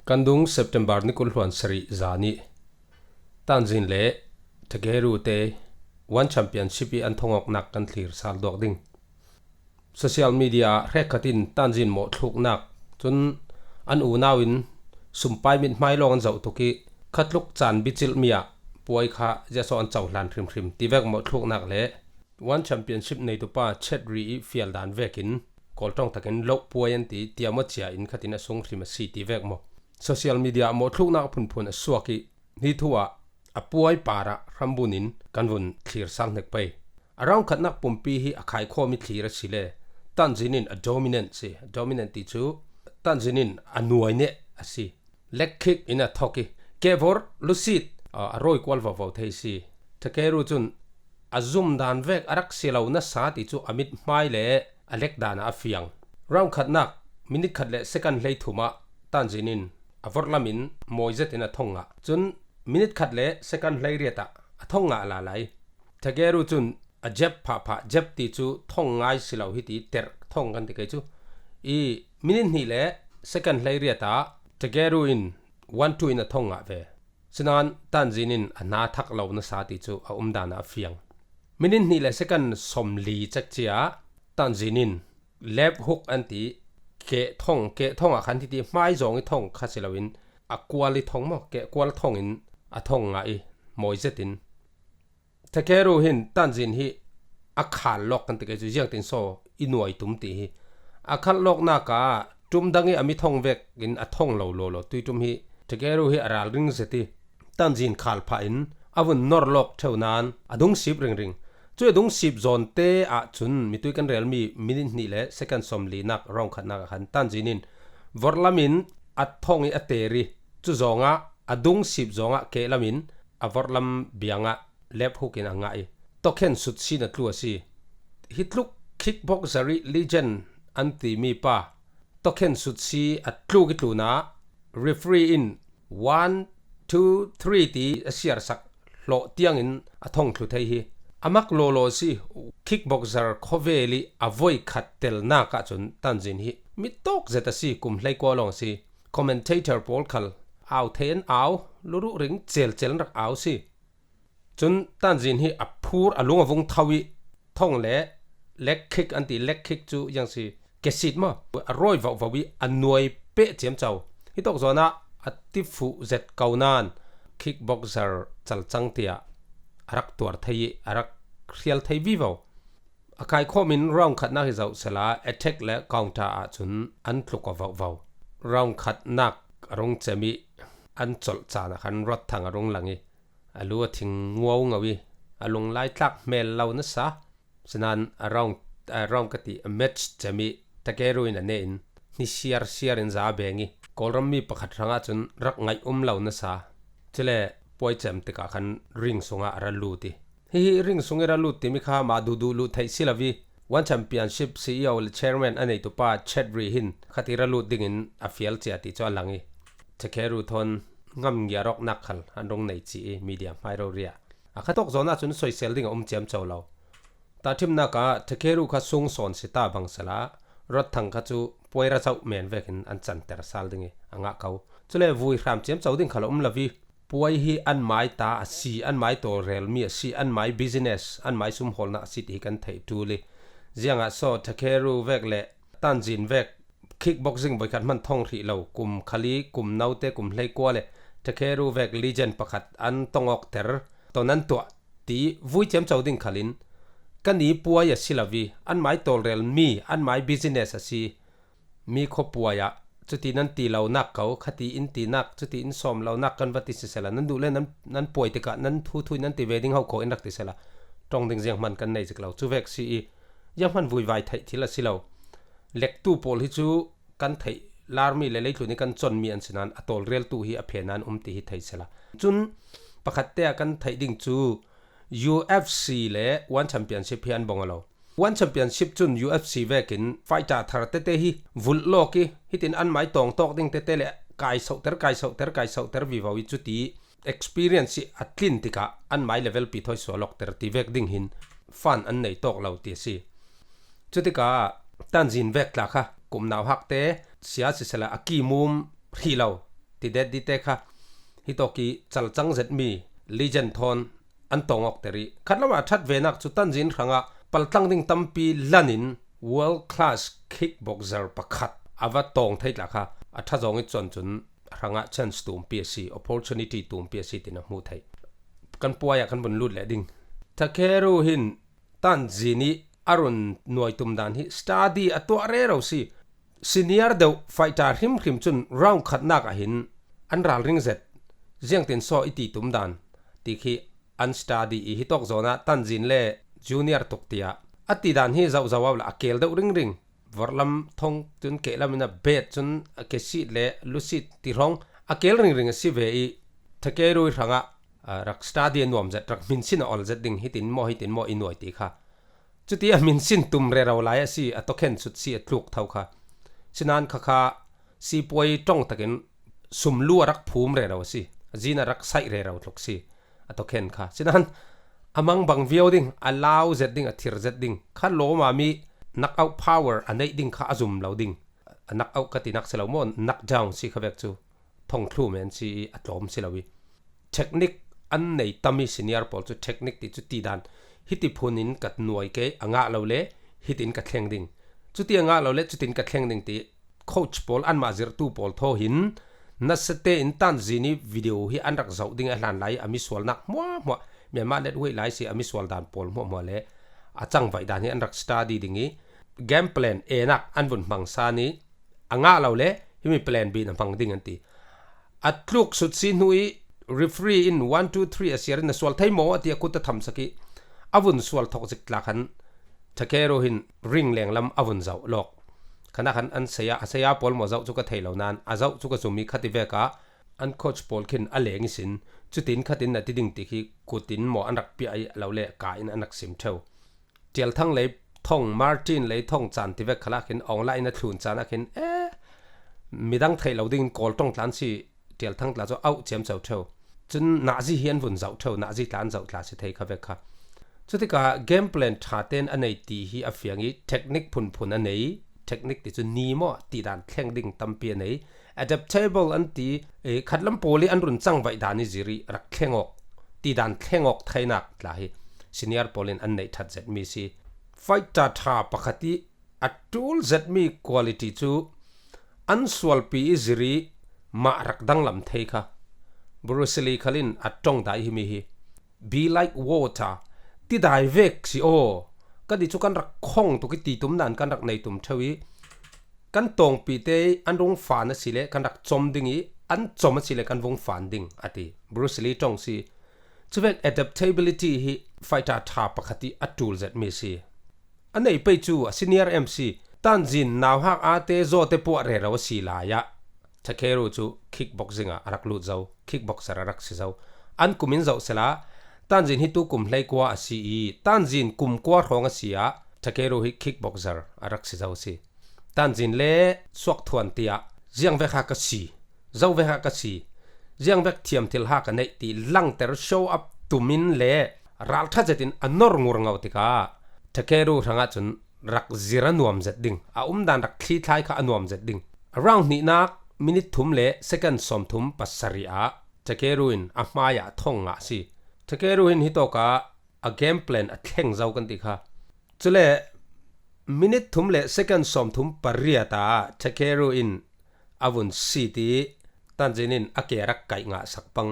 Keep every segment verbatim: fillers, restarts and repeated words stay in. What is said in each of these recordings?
Kan dung September ni kul hluan sarih zani Tanzin le Takeru te One Championship i an thongawknak kan thlir sal duak ding. Social media hrekkhat in Tanzin mawhthluknak cun an unau in sumpai mithmai lawng an zoh tuk i khatluk caan bicilh mi ah puai kha ziasaw an cohlan hrimhrim ti vek mawhthluknak le One Championship neitupa Chetri i fial dan vekin kawlṭong takin loh puai an ti tiamawcia in khatin a sung hrim a si ti vek maw? Social media ah mawhthluknak phunphun a suak i hi thu ah a puai parah hrambun in kan vun thlir sal hnek pei. A round khatnak pumpi hi a khaikhawm i thlir a si le Tanzin in a dominant si. A dominant ti cu Tanzin in a nuai neh a si. Leg kick in a thok i kehvor lusit a rawi kual vovo thei si. Takeru cun a zum dan vek a rak si lo nasa ti cu a mithmai le a lek dan ah a fiang. Round khatnak minit khat le second hlei thum ah Tanzin in a vorhlam in mawi zet in a thong ngah. Cun minit khat le second hlei riat ah a thong ngah lalai. Takeru cun a jab phahphah, jab ti cu thong ngai si lo hi ti terh thong kan ti kei cu. I minit hnih le second hlei riat ah Takeru in one two in a thong ngah ve. Sinain Tanzin in a hna thak lo nasa ti cu a umdan ah a fiang. Minit hnih le second sawmli cekcia Tanzin in left hook an ti, keh thong, keh thong ah khan hiti hmai zawng i thong kha si loin a kual i thong maw, keh kual thong in a thong ngah i mawi zetin Takeru hin Tanzin hi a khal lawk kan ti kei cu ziangtin saw i nuai tum ti hi. A khalh lawknak ah ṭum dang i a mi thong vek in a thong lo lawlaw tui ṭum hi Takeru hi a ralring zet i Tanzin khal phah in a vun nor lawk ṭheu nain a dungsip ringring. Cui a dungsip zawnte ah cun mitui kan relmi minit hnih le second sawmlinak round khatnak ah khan Tanzin in vorhlam in a thong i a ter i cu zawngah a dungsip zawngah kehlam in a vorhlam biangah left hook in a ngah i tokhen sutsin a tlu a si. Hi tluk kickboxer i legend an timi pa tokhen sutsi a tluk i tlunah referee in one, two, three ti a siarsak hlawh tiangin a thong thlu thei hi. A mak lawlaw a si. Kickboxer khawvel i a voi khat telnak ahcun Tanzin hi mi tawk zet a si, kum hleikua lawng a si. Commentator pawl khal au thei an au, luruh ring celcel an rak au si. Cun Tanzin hi a phur a lung a vung tho i thong le leg kick an ti, leg kick cu ziang si, kesit maw, a rawi vovo i a nuai peh ciamco. Hi tawk zawnah a tifuh zet ko nain kickboxer calcang tiah a rak tuar thei i a rak hrial thei vivo. A khaikhawm in round khatnak hi zoh sela attack le counter ahcun an tluk aw vovo. Round khatnak a rung cem i an colh caan ah khan Rotthang a rung lang i a lu a thing nguaungo i a lunglai tlak hmel lo nasa. Sinain a round, a round ka ti a match cem i Takeru in a ne in ni siar siar in za a beng i Kawlram mi pakhat hrangah cun rak ngaih um lo nasa. Cule puai cem tikah khan ring sungah a ra lut i hihi ring sung i ra lut timi kha mah duhduh luh theih si lo i One Championship C E O le chairman a neitu pa Chetri hin khati ra lut dingin a fial cia ti cu a lang i Takeru thawn ngamngiar awknak khal an rung nei ci i media hmai rori ah a kha tawk zawn ahcun soisel ding a um ciamco lo. Tahṭhimnak ah Takeru kha sung sawn si ta bang sela Rotthang kha cu puai ra zoh men vekin an canter sal ding i a ngah ko. Cule vui hram ciamco ding khal a um lo i puai hi an mai ta a si, an mai tawlrelmi a si, an mai business, an mai sumhawlnak a si ti hi kan theih ṭul i ziangah saw Takeru vek le Tanzin vek kickboxing voikhat hman thong hrih lo, kum khali, kum note, kum hleikua le Takeru vek legend pakhat an tong awkter, ton an tuah ti vui ciamco ding khalin kan i puai a si lo i an mai tawlrelmi, an mai business a si. Mi khuapuai ah cuti nan ti lonak ko, khati in tinak, cuti in sawm lonak kan va ti sisela, nan duh le nan, nan puai tikah nan thuthu in nan ti ve ding ho ko in rak ti sela, ṭong ding zianghman kan nei zik lo. Cu vek si i zianghman vuivai theih thil a si lo. Lektu pawl hi cu kan theih larmi le leitlun i kan conmi an si nain a tawlreltu hi a phe nain um ti hi thei sela. Cun pakhat te ah kan theih ding cu U F C le One Championship hi an bawng a lo. One Championship cun U F C vekin fighter thar tete hi vulh lawk i hitin an mai tawng tawk ding tete le kai sohter, kai sohter, kai sohter vivo i cuti experience i a tlin tikah an mai level pi thawi sual awkter ti vek ding hin fan an nei tawk lo ti a si. Cutikah Tanzin vek tla kha kum nauhak te sia sisela a kimum hrih lo. ti det dite kha. Hitawki chalchang zet mi legend thawn an tawng awk teri. Khat lamah a that ve nak chu Tanzin hrangah paltlang ding tampi lanin world class kickboxer pakhat a va tawng thei tla kha a tha zawng i chuan chun hrangah chance tumpi a si, opportunity tumpi a si tina hmu thei. Kan puaiah kan vun lut leh ding. Takeru hin Tanzin i a run nuai tum dan hi study a tuah rero si. Senior deuh fighter hrim hrim chun round khat nak ahin an ral ring zet. Ziangtin saw i ti tum dan ti khi an study i hi tawk zawna Tanzin le junior tuk tia a ti dan hi zauh zauh la a kel deuh ring ring. Vorlam thong chun kehlam in a bet chun a kesit le lusit ti hrawng a kel ring ring a si ve i Takeru i hrangah a rak study a nuam zet, rak hminsin a awl zet ding, hitin maw, hitin maw i nuai ti kha. Chuti a hminsin tum rero lai a si, a tawkhen sut si a tluk tho kha. Sinan kha kha sipuai tawng takin sumlu a rak phum rero a si, a zin a rak saih rero tluk si, a tawkhen kha. Sinan a mang bang viau ding, a lau zet ding, a thir zet ding. Kha lawma mi knockout power a neih ding kha a zum lo ding. A knockout ka ti nak si lo maw, knockdown si kha vek chu. Thong thlu men si i a tlawm si lo i. Technique an nei tam i senior pawl chu technique ti chu ti dan. Hiti phunin ka nuai kei a ngah lo le, hitin ka thleng ding. Chuti a ngah lo le, chutin ka thleng ding ti. Coach pawl anmah zirtu pawl thaw hin, nasa te in Tanzin i video hi an rak zauh ding a hlan lai a misual nak hmuah hmuah. Myanmar let wei lai si a misual dan pawl hmuah hmuah le. A changvaih dan hi an rak study ding i. Game plan e nak an vun hmang sa ni. A ngah lo le, himi plan B na hmang ding an ti. A tluk sut si hnu i referee in one, two, three a siar in a sual thei maw a ti a kut a thamsak i. A vun sual thawk zik tla khan Takeru hin ring leng lam a vun zauh lawk. Khana khan an saya, a saya pawl maw zauh chu ka thei lo nan, a zauh chu ka zum i khati vek a, an coach pawl khin a leng i sin, chutin khatin na ti ding ti khi kutin maw an rak piah i lo le ka in an rak sim theu. Tialthang lei thong, Martin lei thong chan ti vek khala khin, awng la in a thlun chan a khin, eh, midang theih lo dingin kawl tawng tlan si, Tialthang tla chu auh chiam chau theu. Chun Nazi hi an vun zauh theu, Nazi tla an zauh tla si thei kha vek kha. Chutika game plan ṭha ten a nei ti hi a fiang i, technique phunphun a nei, technique ti chu ni maw, ti dan thleng ding tampi a nei. Adaptable an ti, eh, khatlam pawl i an run changvaih dan i zir i rak thleng awk, ti dan thleng awk theinak tla hi senior pawl in an neih ṭhat zet mi si. Fighter ṭha pakhat i a tul zet mi quality chu an sualpi i zir i mah rak danglam thei kha. Bruce Lee khalin a ṭawng dai hi mi hi. Be like water. Ti dai vek si aw. Ka di chu kan rak khawng tuk i ti tum nan kan rak nei tum theu i. Kan tawngpi te an rung fan a si le kan rak chawm ding i, an chawm a si le kan vung fan ding a ti. Bruce Lee ṭawng si. Chuvek adaptability hi fighter ṭha pakhat i a tul zet mi si. A nei pei chu a senior M C, Tanzin nauhak a te zaw te puah rero a si lai a. Takeru chu kickboxing ah a rak lut zo, kickboxer a rak si zo. An kum in zoh sela, Tanzin hi tu kum hleikua a si i, Tanzin kum kua hrawng a si a, Takeru hi kickboxer a rak si zo si. Tanzin le suak thuan tia, ziang vek ha ka si, zo vek ha ka si, ziang vek thiam thil ha ka neih ti langter show up tumin le ralṭha zetin a nawr ngur ngau tika, Takeru hrangah chun rak zir a nuam zet ding, a umdan rak thlithlai kha a nuam zet ding. A round hnihnak minute thum le second sawmthum pasarih ah Takeru in a hmaiah thong ngah si. Takeru hin hitawkah a game plan a thleng zo kan ti kha. Chule minute thum le second sawmthum pariat ah Takeru in a vun si ti Tanzin in a ke rak kaih ngah sak pang.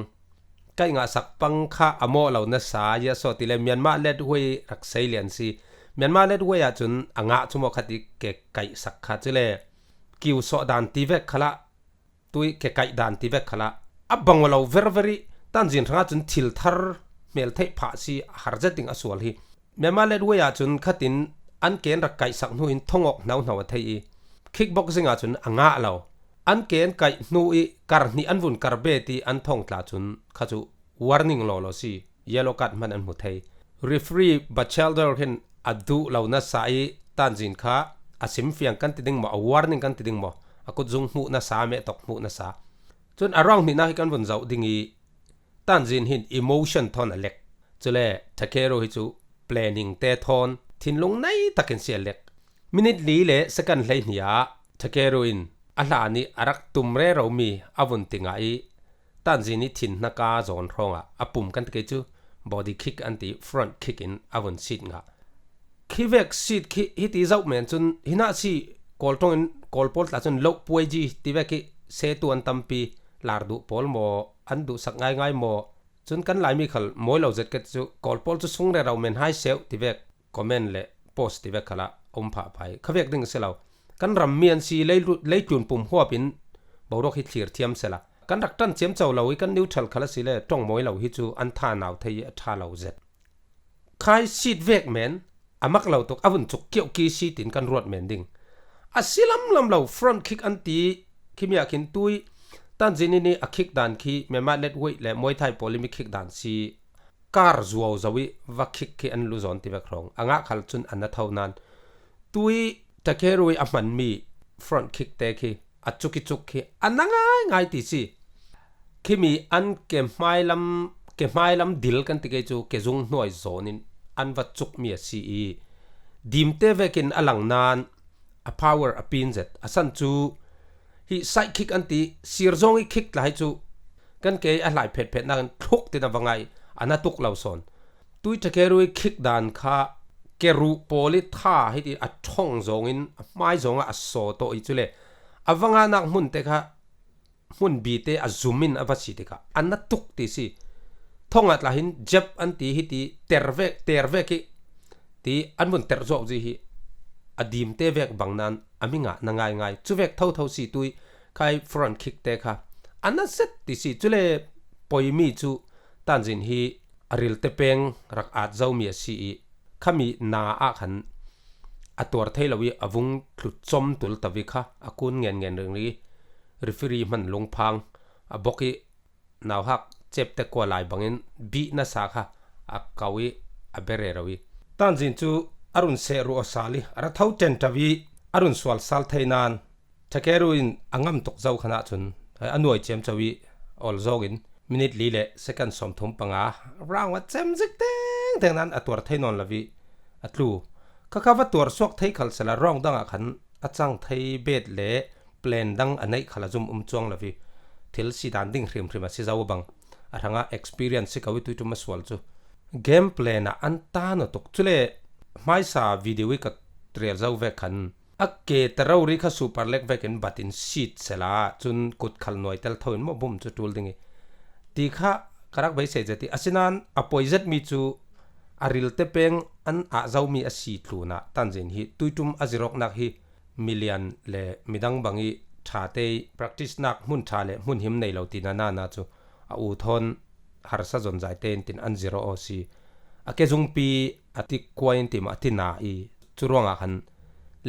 Kaih ngah sak pang kha a mawh lo nasa, ia saw ti le Myanmar let huai rak sei lian si. Myanmar let huai ah chun a ngah chu maw khat i ke kaih sak kha chule kiu sawh dan ti vek khala, tui ke kaih dan ti vek khala. A bang lo ver ver i Tanzin hrangah chun thil thar hmel theih phah si har zet ding a sual hi. Myanmar let huai ah chun khatin an ken rak kaih sak hnu in thong awk hnau hnau a thei i. Kickboxing ah chun a ngah lo. An ken kaih hnu i kar hnih an vun kar be ti an thong tla chun kha chu warning law law si. Yellow card hman an hmu thei. Referee Batchelder hin a duh lo nasa i Tanzin kha a simfiang kan ti ding maw, a warning kan ti ding maw, a kutzung hmuh nasa, meh tawk hmuh nasa. Chun a round hnihna hi kan vun zoh ding i Tanzin hin emotion thawn a lek. Chule Takeru hi chu planning te thawn thinlung nei takin si a lek. Minute li le second hlei hnih ah Takeru in a hla nih a rak tum rero mi a vun ti ngah i, Tanzin i thin hnaka zawn hrawngah a pum kan ti kei cu, body kick an ti, front kick in a vun sit ngah. Khi vek sit khi hiti zoh men cun, hinah si Kawl ṭongin Kawl pawl tla cun loh puai ji ti vek i, setu an tampi, lar duh pawl maw, an duhsak ngaingai maw, cun kan Laimi khal mawi lo zet ka ti cu, Kawl pawl cu sung rero men hai seuh ti vek comment le post ti vek khalah a um phah pah i, kha vek ding a si lo. Kan ram mi an si, leilu-, leitlun pum huap in boruak hi thlir thiam sela, kan rak ṭan ciamco lo i kan neutral khal a si le ṭong mawi lo hi cu an tha nau thei i a ṭha lo zet. Khai sit vek men a mak lo tuk, a vun cuk kiauh ki si tin kan ruat men ding. A si lamlam lo, front kick an ti, khi miah khin tui, Tanzin in i a kick dan khi Myanmar let weight le Muay Thai pawl i mi kick dan si, kar zuau zo i va kick khi an lu zawn ti vek hrawng. A ngah khal cun an na tho nan. Tui Takeru i a hmanmi front kick te khi a cuk i cuk khi a na ngaingai ti si. Khimi an ke hmailam, ke hmailam dil kan ti kei cu, ke zung hnuai zawn in an va cukmi a si i, dimte vekin a lang nan a power a pin zet. A san cu hi side kick an ti, sir zawng i kick tla hi cu kan ke a hlai phetphet nakin thluk tin a va ngai, a na tuk lo sawn. Tui Takeru i kick dan kha ke ruh pawl i tha hi ti a ṭhong zawngin a hmai zawngah a saw tawh i cule a va ngahnak hmun te kha hmun bite a zum in a va si tikah a na tuk ti si. Thong ah tla hin jab an ti hi ti, ter vek, ter vek i ti, an vun ter zuauh zi hi a dimte vek bang nan a mi ngah na ngaingai. Cu vek thotho si tui khai front kick te kha a na zet ti si. Cule poimi cu Tanzin hi a rilte peng rak at zomi a si i, khami na ah khan a tuar thei lo i a vung tlu com tul tavi kha a kun ngen ngen ring ring i, referee hman lungphang a bok i, nauhak cep te kua lai bangin bih nasa kha a kau i a bia rero i, Tanzin cu a run seh ruh aw sal i a ra tho ṭen ṭau i a run sual sal thei nan Takeru in a ngam tuk zo khan ahcun a nuai ciamco i awl zawng in minute li le second sawmthum panga round a cem zik tengteng nan a tuar thei nawn lo i a tlu. Khakha va tuar suak thei khal sela round dang ah khan a cang thei bet le plan dang a neih khal a zum um cuang lo i thil si dan ding hrimhrim a si zo bang a hrangah experience si ko i tuiṭum a sual cu game plan ah an ta naw tuk. Cule hmaisa video i ka rel zo vek khan a ke ta rori kha super leg vekin batin sit sela cun kut khal nuai tel tho in maw bum cu ṭul ding i ti kha ka rak beisei zet i, asinan a poi zetmi cu a rilte peng an ah zomi a si tlunah Tanzin hi tuiṭum a zirawknak hi milian le midang bang i ṭha te i practice nak hmun ṭha le hmun him nei lo tina nana cu a u thawn harsa zonzai tein tin an ziraw aw si. A ke zungpi a ti kuai in ti maw a ti na i, cu ruangah khan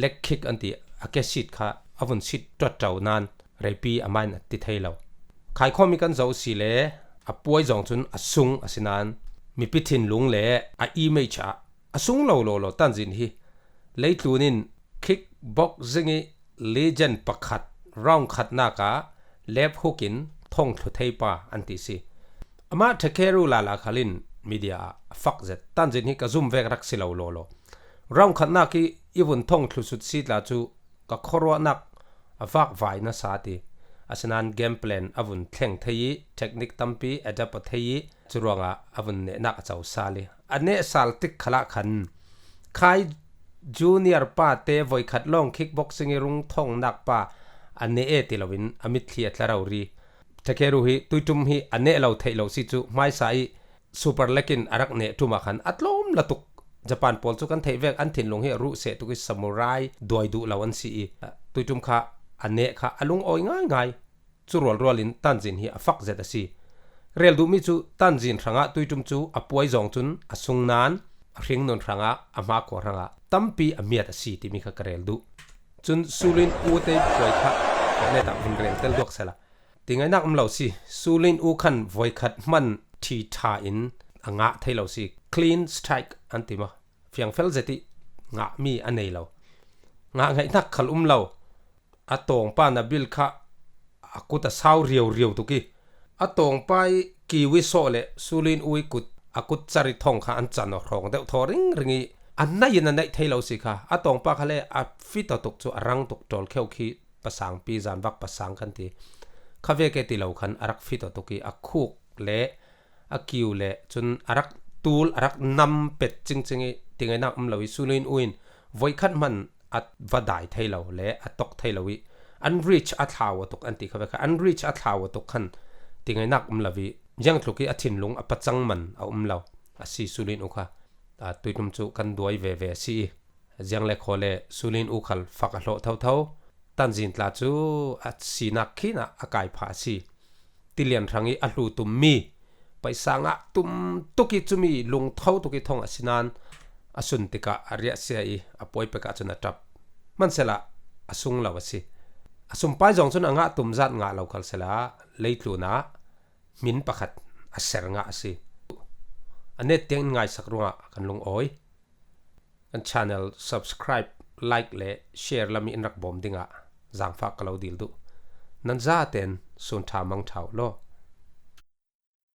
leg kick an ti, a ke sit kha a vun sit ṭuat ṭau nan reipi a main a ti thei lo. Khaikhawm i kan zoh si le a puai zawng cun a sung a si nan mipi thinlung le a image ah a sung lo law law Tanzin hi leitlun in kickboxing i legend pakhat round khatnak ah left hook in thong thlu thei pa an ti si. Amah Takeru lala khal in media ah a fak zet. Tanzin hi ka zum vek rak si lo law law. Round khatnak i i vun thong thlu sut si tla cu ka khuaruahnak a vak vai nasa ti. Asinan game plan a vun thleng thei i technique tampi adapt a thei i cu ruangah a vun nehnak a co sal i a neh sal tik khalah khan khai junior pa te voikhat lawng kickboxing i rung thongnak pa a neh e ti loin a mitthli a tla rori. Takeru hi tuiṭum hi a neh lo theih lo si cu hmaisa i super leg in a rak neh ṭum ah khan a tlawm la tuk. Japan pawl cu kan theih vek, an thinlung hi a ruh seh tuk i samurai duai duh lo an si i tuiṭum kha a neh kha a lungawi ngaingai. Cu rualrual in Tanzin hi a fak zet a si. Rel duhmi cu Tanzin hrangah tuiṭum cu a puai zawng cun a sung nan a hringnun hrangah a hmakhua hrangah tampi a miat a si timi kha ka rel duh. Cun Sulin U te puai kha ka net ah vun rel tel duak sela. Ti ngainak um lo si. Sulin U khan voikhat hman ṭhi ṭha in a ngah thei lo si. Clean strike an ti maw? Fiangfel zet i ngahmi a nei lo. Ngah ngaihnak khal um lo. A tawngpa Nabil kha a kut a sau riau riau tuk i a tawngpa i kiwi sawh le Sulin U i kut, a kut car i thong kha an can aw hrawng deuh thaw ringring i a naih in a naih thei lo si kha. A tawngpa kha le a fit aw tuk cu a rang tuk ṭawl kheu khi pasangpi, zanvak pasang kan ti. Khavek e ti lo khan a rak fit awtuk i a khuk le a kiu le cun a rak tul, a rak nam pet cingcing i tingainak um lo i, Sulin U in voikhat hman a va dai thei lo le a tok thei lo i, unreach a thlau awtuk an ti kha ve kha, unreach a thlau awtuk khan tingainak um lo i, ziangtluk i a thinlung a pacang man a um lo a si. Sulin U kha, aa, tuitum cu kan duai veve a si i, ziang le khaw le Sulin U khal fak a hlawh thotho. Tanzin tla cu a sinak khin ah a kai phah a si. Tilian hrang i a hlu tummi, paisa ngah tum tuk i cumi lungtho tuk i thong a si nain a sun tikah a riahsia i a puai pek ahcun a ṭap. Hmansehla a sung lo a si. A sumpai zong cun a ngah tum zat ngah lo khal sehla, leitlun ah hmin pakhat a ser ngah a si. A net tiang in ngaisak ruangah kan lungawi. Kan channel subscribe, like le share lam i in rak bawm dingah zaangfah ka lo dil duh. Nan zaten sun ṭha mang ṭha uh law.